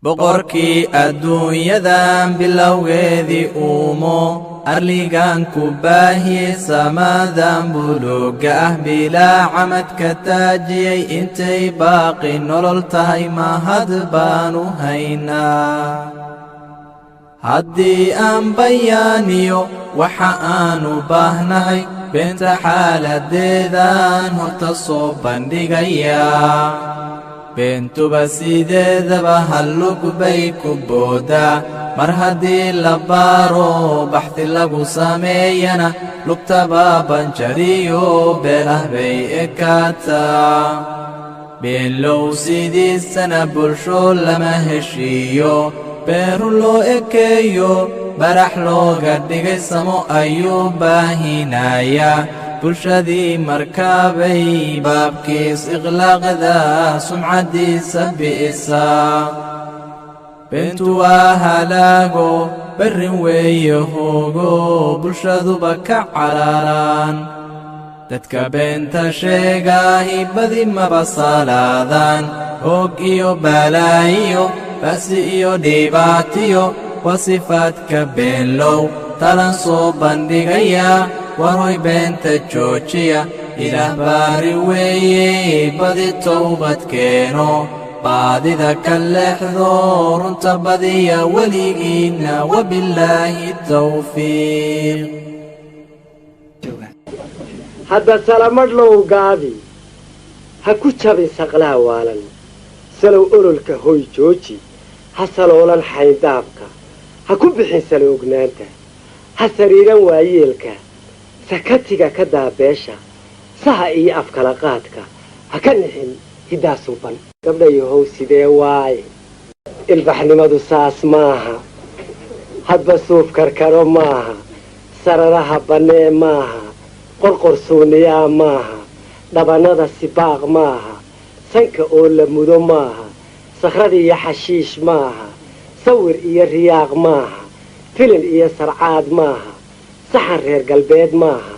Boqorkii adduunyadan bilowgeedii uumo, arligan ku baahiyey, samadan buluugga ah bilaa camadka taajiyey, intay baaqi nolol tahay mahad baanu haynaa. Haddii aan bayaaniyo waxa aanu baahnahay, beenta xaaladeedaan horta soo bandhigayaa. Beentuba sideedaba hallug bay ku booddaa, mar haddii la baaro, baxdi lagu sameeyana, lugtaba banjariyo beelah bay ekaataa. Beenlow sidiisana bulsho lama heshiiyo. Beeru loo ekeeyo, barax looga dhigay samo ayuu baahinayaa. Bulshadii markaabay baabkiis iqlaaqda, sumcaddiisa bi'isaa. Beentu waa halaago, berrin weeye hoogo, bulshaduba ka cararaan. Dadka beenta sheegaahi badi maba salaadaan. Hoog iyo balaayiyo, ba'si iyo dhibaatiyo waa sifaadka beenlow talan soo bandhigaya. Waroy, beenta joojiya, Ilaah baari weeye, badi towbad keeno, baadida ka leexdo, runta badiya weligiinna. Wabillaahi tawfiiq. Hadda salamadhlow gaabi, ha ku jabin saqlaha waalan. Salow ololka hoy jooji, ha saloolan xayndaabka, ha ku bixin saloognaanta, ha sariiran waayeelka, sakatiga ka daabeesha, saha iyo afkala qaadka, ha ka nixin hiddaa suuban. Gabdhayahow, sidee waaye? Ilbaxnimadu saas maaha. Hadba suuf karkaro maaha, sararaha bannee maaha, qorqor suuniyaa maaha, dhabannada sibaaq maaha, sanka oo la mudo maaha, sakhrad iyo xashiish maaha, sawir iyo riyaaq maaha, filin iyo sarcaad maaha, saxan reer galbeed maaha,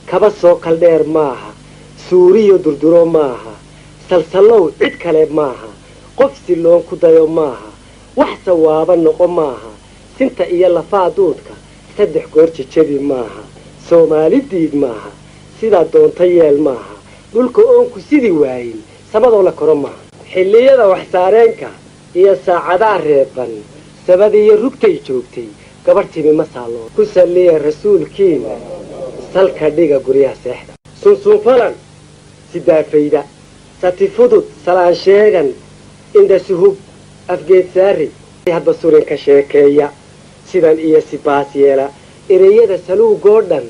kaba soo kaldheer maaha, suuriyo durduro maaha, salsallow cid kale maaha, qof silloon ku dayo maaha, wax sawaaba noqo maaha, sinta iyo lafaa duudka saddex goor jejebi maaha, Soomaali diid maaha, sidaa doonta yeel maaha, dhulka oonku sidii waayin samadoo la koro maaha. Xilliyada waxsaareenka iyo saacadaha reeban, sabadiiyo rugtay joogtay gabarh timi ma saalloo. Ku salliya rasuulkiina, salka dhiga guryaha seexda. Sunsunfalan sidaafayda, sati fudud, salaan sheegan, indhasuhub, afgeedsaari, hadba surinka sheekeeya, sidan iyo sibaas yeela, ereyada saluugoo dhan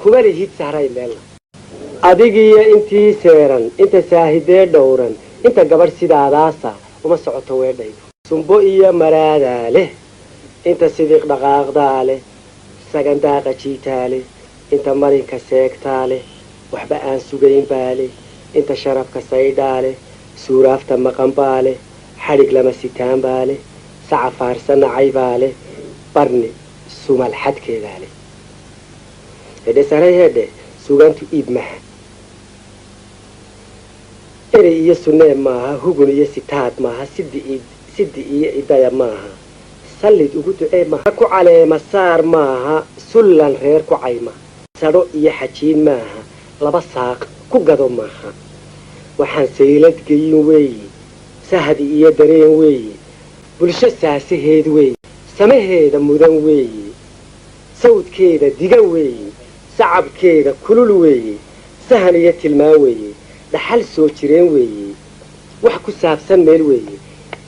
kuma lihid sahray meelna. Adigiyo intii seeran, inta saahidee dhowran, inta gabadh sidaadaasa uma socoto weedhaydu. Sumbo iyo maraadaa leh, inta sidiiq dhaqaaqdaa leh, sagandaaqa jiitaa leh, inta marinka seegtaa leh, waxba aan sugayn baa leh, inta sharafka saydhaa leh, suuraafta maqan baa leh, xadhig lama sitaan baa leh, saca faarsa nacay baa leh, barni sumal xadkeedaa leh. Hedhe saray, hedhe, suugaantu iib maha, erey iyo sunnee maaha, hugun iyo sitaad maaha, sidi iyo idaya maaha, sallid ugu ducee maaha, ku caleema saar maaha, sullan reer ku cayma, sadho iyo xajiin maaha, laba saaq ku gado maaha. Waxaan saylad geyin weeye, sahdi iyo dareen weeye, bulsho saasaheed weeye, samaheeda mudan weeye, sawdkeeda digan weeye, sacabkeeda kulul weeye, sahan iyo tilmaan weeye, dhaxal soo jireen weeye, wax ku saabsan meel weeye,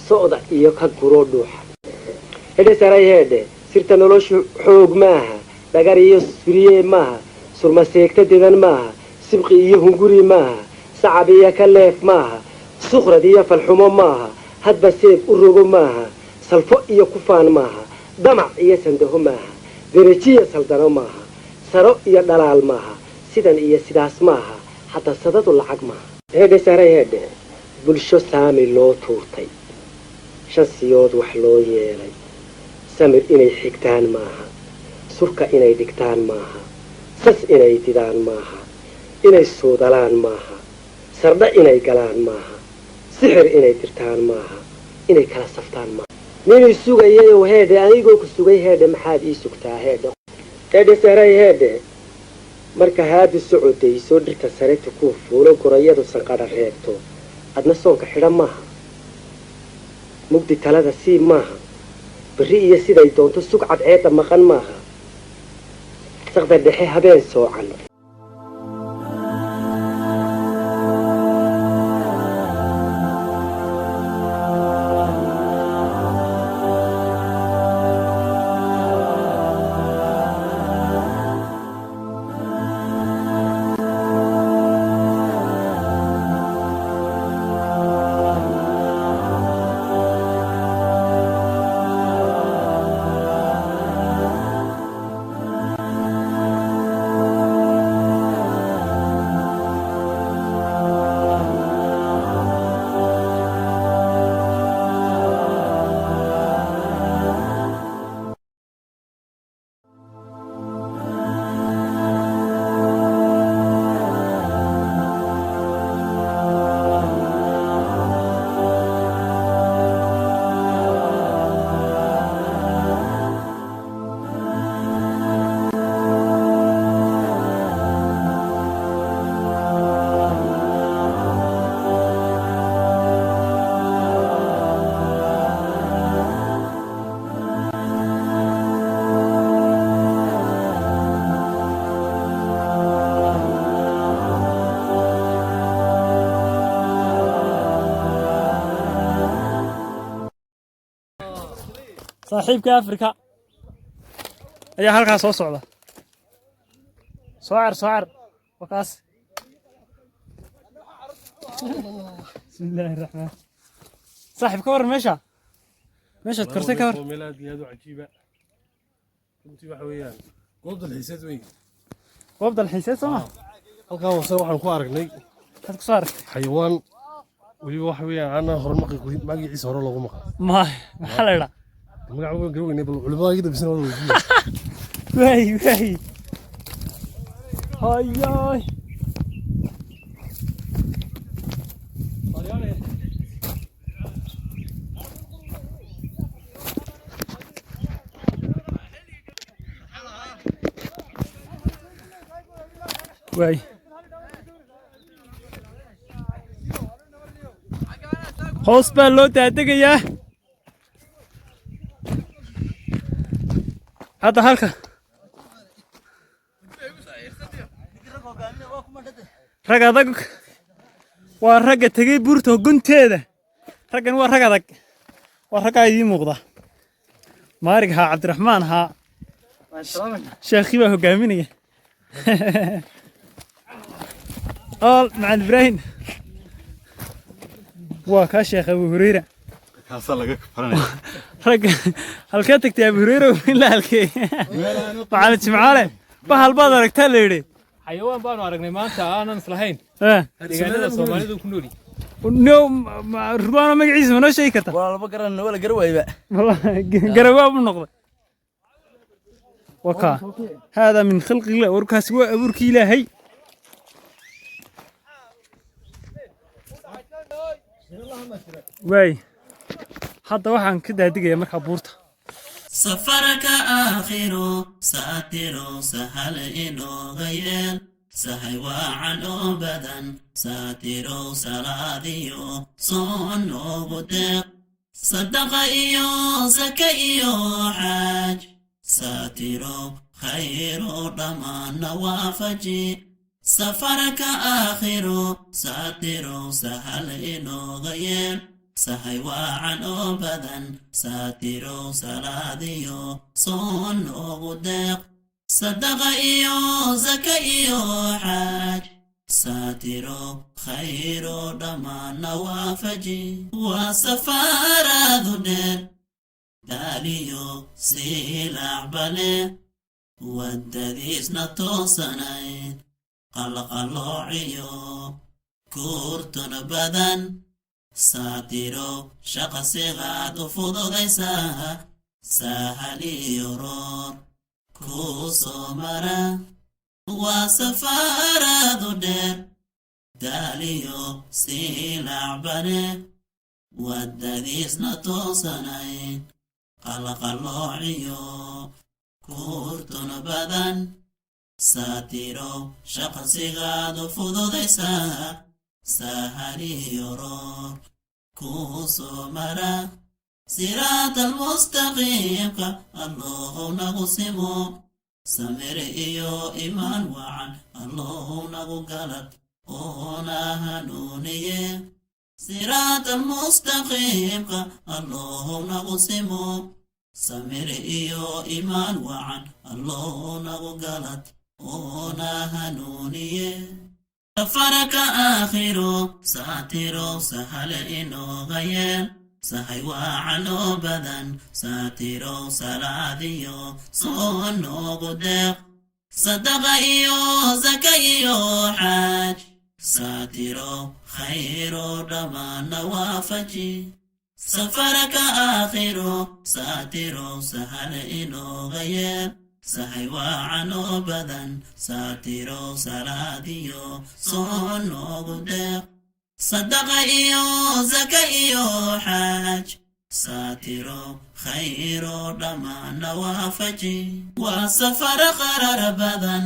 so'da iyo ka guroo dhuuxa. Hedhe saray, heedhe, sirta noloshu xoog maaha, dhagar iyo suriyee maaha, surmaseegta dedan maaha, sibqi iyo hunguri maaha, sacab iyo ka leef maaha, sukhrad iyo falxumo maaha, hadba seeb u rogo maaha, salfo iyo kufaan maaha, damac iyo sandaho maaha, derajiya saldano maaha, saro iyo dhalaal maaha, sidan iyo sidaas maaha, hadda sadadu lacag maaha. Heedhe saray, heedhe, bulsho saami loo tuurtay, shan siyood wax loo yeelay, samir inay xigtaan maaha, surka inay dhigtaan maaha, sas inay didaan maaha, inay suudalaan maaha, sardha inay galaan maaha, sixir inay dirtaan maaha, inay kala saftaan maaha. Ninii sugayayow heedhe, anigoo ku sugay heedhe, maxaad ii sugtaa heedhe? Heedhe sahray heedhe, marka haadu socodayso, dhirta sare tukuu fuulo, gorayadu sanqadha reebto, adna soonka xidha maaha, mugdi talada sii maaha, berri iyo siday doonto sug, cadceedda maqan maaha, saqda dhexe habeen soocan. Saaxiibka Afrika ayaa halkaa soo socda. Soo car, soo car, wakaas. Bismillaahi raxmaan. Saaxiib, ka waran meesha meeshaad kortay? Ka war. Waa meel aad iyo aad u cajiiba runtii. Waxa weeyaan goob dalxiiseed wey. Goob dalxiiseed, soo ma? Halkaa hoose waxaan ku aragnay Maxaad ku soo aragtay? xayawaan weliba waxa weeyaan aanan hore magaciisa hore loogu maqal. Maxaa la idhaa? Magaca waan garan weynay, bal culimada iga dambisana waa la weydiinaya. Waay waay, hayaay. Waay, hoos baa loo daadegayaa hadda halka. Rag adag waa ragga tegey buurta gunteeda. Raggan waa rag adag, waa raggaa idiin muuqda. Maarig haa, Cabdiraxmaan haa, sheekhii baa hogaaminaya. Ool Macalin Ibraahim waa kaa. Sheekh Abu Hureyra. Kaasaa laga baranaya. Ragga halkee tagtay, Abu Hureyra? Ilaa halkee, Macalin Jimcaale? Bahal baad aragtaa la yidhi. Xayawaan baanu aragnay maanta aanan islahayn deegaanada Soomaalidu ku nool. No Ridwaano, magaciisa ma noo sheegi karta? Waa laba garan, wala garawayba. Garawaa buu noqday. Waka haadaa min khalqi illah. Warkaasi waa abuurkii Ilaahay. Waay, hadda waxaan ka daadigayaa markaa buurta. Safarka aakhiro saatiro sahal inooga yeel, sahay waacan oo badan saatirow, salaadiyo soon noogu deeq, sadaqa iyo saka iyo xaaj saatirow, khayro dhammaanna waafaji. Safarka aakhiro saatirow sahal inooga yeel, sahay waacan oo badan saatirow, salaadiyo soon noogu deeq, sadaqa iyo saka iyo xaaj saatiro, khayro dhammaanna waafaji. Waa safaaraadu dheer, daaliyo siilacbale, waddadiisna toosanayd, qalqaloociyo kuurtuna badan. Saatiro shaqasigaad u fududaysaa, sahal iyo roor kuu soo mara. Waa safaaraadu dheer, daaliyo siilacbane. Waddadiisna toosanayn, qalqaloociyo kuurtuna badan. Saatirow, shaqsigaadu fududaysaa, sahaliyo roob kuu soo mara. Siraat almustaqiimka Allow nagu simo, samir iyo imaan wacan Allow nagu galad oona hanuuniye. Siraat almustaqiimka Allow nagu simo, samir iyo imaan wacan Allow nagu galad oona hanuuniye. Safarka aakhiro, saatirow, sahal inooga yeel, sahay waacan oo badan. Saatirow, salaadiyo soo noogu deeq, sadaqa iyo zaka iyo xaaj. Saatirow, khayroo dhammaanna waafaji. Safarka aakhiro, saatirow, sahal inooga yeel, sahay waacan oo badan. Saatirow, salaadiyo soo noogu deeq, sadaqa iyo zaka iyo xaaj. Saatirow, khayroo dhammaanna waafaji. Waa safar qarar badan,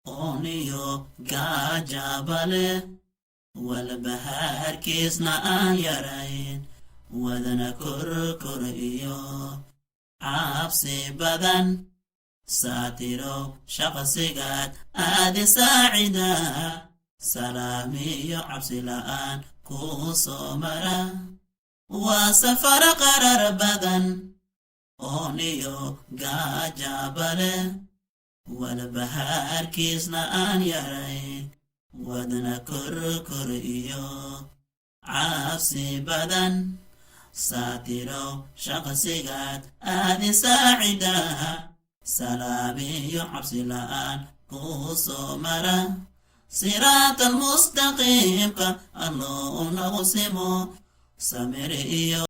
ooniyo gaajaba leh, walbahaarkiisna aan yarayn, wadna korkor iyo cabsi badan. Saatirow, shaqsigaad aadi saacida, salaamiyo cabsi la'aan kuu soo mara. Waa safar qarar badan, ooniyo gaajaba leh, walbahaarkiisna aan yarayn, wadna korkor iyo cabsi badan. Saatirow, shaqsigaad aadi saacida, salaamiyo cabsi la'aan kuu soo mara. Siraat almustaqiimka Allow nagu simo, samir iyo